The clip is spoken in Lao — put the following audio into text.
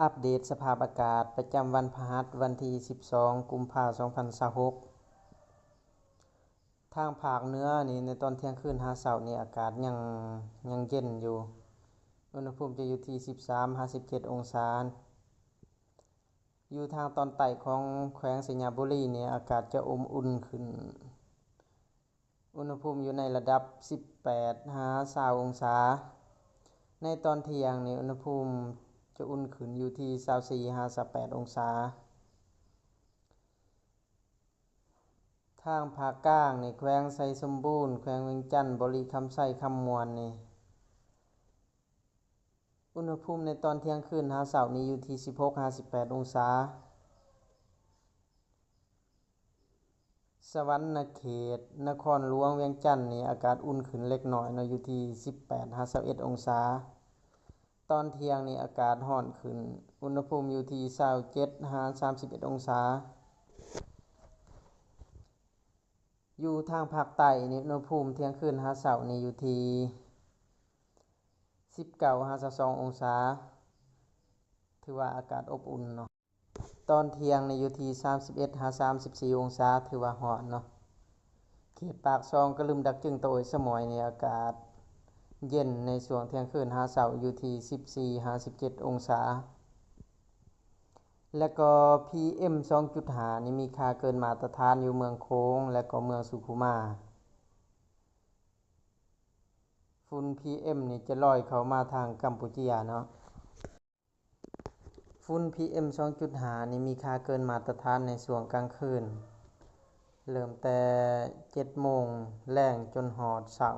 ອັບເດດສະພາບອາກາດປະຈຳວັນພະຫັດ ວັນທີສິບສອງ ກຸມພາ ສອງພັນຊາວຫົກ. ທາງພາກເໜືອນີ້ ໃນຕອນທ່ຽງຄືນຫາເຊົ້ານີ້ ອາກາດຍັງ ຍັງເຢັນຢູ່, ອຸນຫະພູມຈະຢູ່ທີ່ສິບສາມຫາສິບເຈັດອົງສາ. ຢູ່ທາງຕອນໃຕ້ຂອງແຂວງໄຊຍະບູລີນີ້ ອາກາດຈະອົມອຸ່ນຂຶ້ນ, ອຸນຫະພູມຢູ່ໃນລະດັບສິບແປດຫາຊາວອົງສາ. ໃນຕອນທ່ຽງນີ້ ອຸນຫະພູມຈະອຸ່ນຂຶ້ນຢູ່ທີ່ຊາວສີ່ຫາຊາວແປດອົງສາ. ທາງພາກກາງນີ້ ແຂວງໄຊສົມບູນ, ແຂວງວຽງຈັນ, ບໍລິຄຳໄຊ, ຄຳມ່ວນນີ້ ອຸນຫະພູມໃນຕອນທ່ຽງຄືນຫາເຊົ້ານີ້ຢູ່ທີ່ສິບຫົກຫາສິບແປດອົງສາ. ສະຫວັນນະເຂດ, ນະຄອນຫຼວງວຽງຈັນນີ້ ອາກາດອຸ່ນຂຶ້ນເລັກນ້ອຍເນາະ, ຢູ່ທີ່ສິບແປດຫາຊາວເອັດອົງສາ. ຕອນທ່ຽງນີ້ອາກາດຮ້ອນຂຶ້ນ, ອຸນຫະພູມຢູ່ທີ່ຊາວເຈັດຫາສາມສິບເອັດອົງສາ. ຢູ່ທາງພາກໃຕ້ນີ້ ອຸນຫະພູມທ່ຽງຄືນຫາເຊົ້ານີ້ຢູ່ທີ່ສິບເກົ້າຫາຊາວສອງອົງສາ, ຖືວ່າອາກາດອົບອຸ່ນເນາະ. ຕອນທ່ຽງນີ້ຢູ່ທີ່ສາມສິບເອັດຫາສາມສິບສີ່ອົງສາ, ຖືວ່າຮ້ອນເນາະ. ເຂດປາກຊ່ອງ, ກະລຶມ, ດາກຈຶງ, ຕາໂອຍ, ສະໝອຍນີ້ອາກາດເຢັນໃນຊ່ວງທ່ຽງຄືນຫາເຊົ້າ ຢູ່ທີ່ສິບສີ່ຫາສິບເຈັດອົງສາ. ແລະກໍ ພີເອັມສອງຈຸດຫ້ານີ້ມີຄ່າເກີນມາດຕະຖານຢູ່ເມືອງໂຂງ ແລະກໍເມືອງສຸຂຸມາ. ຝຸ່ນພີເອັມນີ້ຈະລອຍເຂົ້າມາທາງກຳປູເຈຍເນາະ. ຝຸ່ນພີເອັມສອງຈຸດຫ້ານີ້ມີຄ່າເກີນມາດຕະຖານໃນຊ່ວງກາງຄືນ, ເລີ່ມແຕ່ເຈັດໂມງແລງຈົນຮອດເຊົ້າ.